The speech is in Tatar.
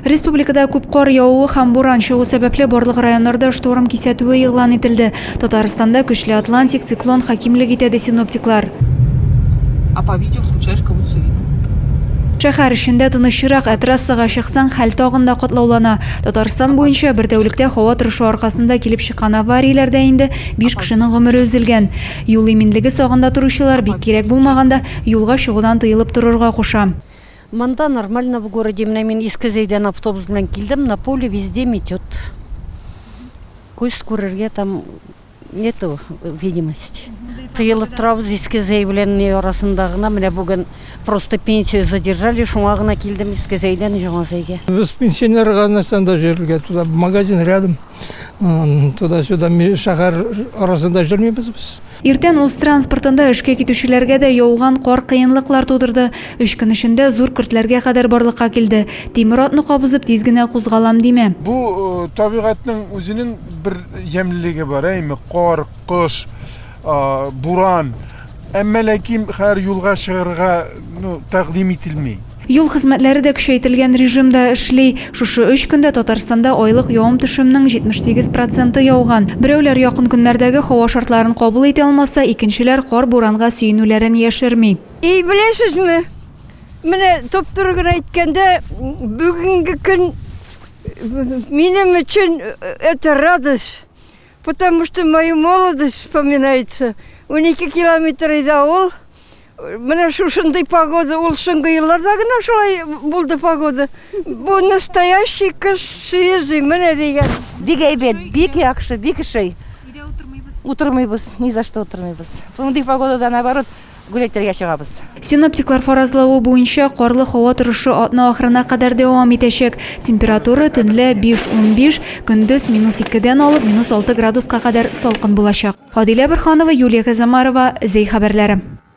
Республикада күп кар явуы һәм буран чыгу сәбәпле барлык районнарда шторм кисәтүе игълан ителде. Татарстанда көчле атлантик циклон хакимлек итә, ди синоптиклар. А по видео включаешь, как будто все видно. Шәһәр эчендә тынычрак, ә трассага чыксаң, хәл тагын да катлаулана. Татарстан буенча бер тәүлектә һава торышы аркасында килеп чыккан аварияләрдә инде биш кешенең гомере өзелгән. Юл иминлеге сагында торучылар, бик кирәк булмаганда, юлга чыгудан тыелып торырга куша. Монда нормально в городе. Менә мин Иске Зәйдән автобус белән килдем, на поле везде метет. Күз күрергә там нету видимость. Тыелып торабыз Иске Зәй белән ни арасында гына. Менә бүген просто пенсию задержали, шуңа гына килдем Иске Зәйдән Яңа Зәйгә. Без пенсионерга нәрсә анда йөрергә, туда магазин рядом, туда-сюда шәһәр арасында йөрмибез без. Иртән үз транспортында эшкә китүчеләргә дә яуган кар кыенлыклар тудырды. Өч көн эчендә зур көртләргә кадәр барлыкка килде. Тимер атны кабызып тиз генә кузгалам димә. Бу табигатьнең үзенең бер ямьлелеге бар, әйме, кар, кыш, буран. Әмма ләкин хәер юлга чыгарга, ну, тәкъдим ителми. Юл хезмәтләре дә көчәйтелгән режимда эшли. Шушы өч көндә Татарстанда айлык явым-төшемнең 78 проценты яуган. Берәүләр якын көннәрдәге һава шартларын кабул итә алмаса, икенчеләр кар-буранга сөенүләрен яшерми. И, беләсезме, менә туп-туры гына әйткәндә, бүгенге көн минем өчен это радость, потому что мою молодость вспоминается. 12 километр иде авыл. Менә шушындый погода, ул соңгы елларда гына шулай булды погода. Бу настоящий кыш, свежий, менә дигән. Бик әйбәт, бик яхшы, бик ошый. Өйдә утырмыйбыз. Утырмыйбыз, ни за что утырмыйбыз. Мондый погодада, наоборот, гулять итәргә чыгабыз. Синоптиклар фаразлавы буенча, карлы һава торышы атна ахырына кадәр дәвам итәчәк. Температура төнлә 5-15, көндез минус икедән алып минус алты градуска кадәр салкын булачак. Адилә Борһанова, Юлия Казамарова, Зәй хәбәрләре.